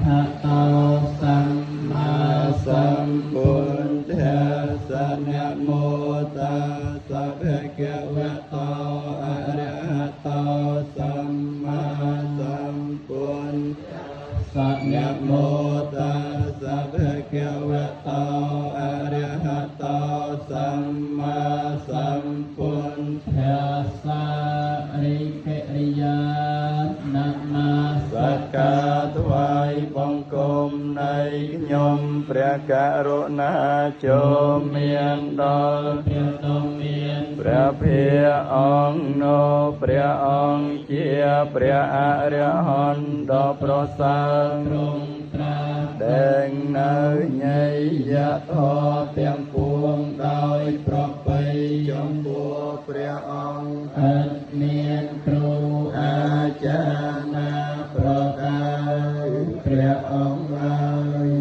ហតោសម្មា សម្ពុទ្ធាសនមោតាសភគវតោអរហតោសម្មាសម្ពុទ្ធា ស នមោតាសភគវតោអរហតោសម្មាសម្ពុទ្ ធាសារិកិរិយានម សក្កាថ្វាយបង្គំនៃខ្ញុំព្រះករុណាចូលមានដល់ ព្រះដ៏មាន ព្រះភិអង្គនោះព្រះអង្គជាព្រះអរហន្តដ៏ប្រសើរ ទ្រង់ត្រាស់ ដែងនៅញយធម៌ទាំងពួងដោយប្រពៃចំពោះព្រះអង្គ ឥតមានគ្រូអា អាចារ្យណាប្រកាយព្រះអង្គឡើយ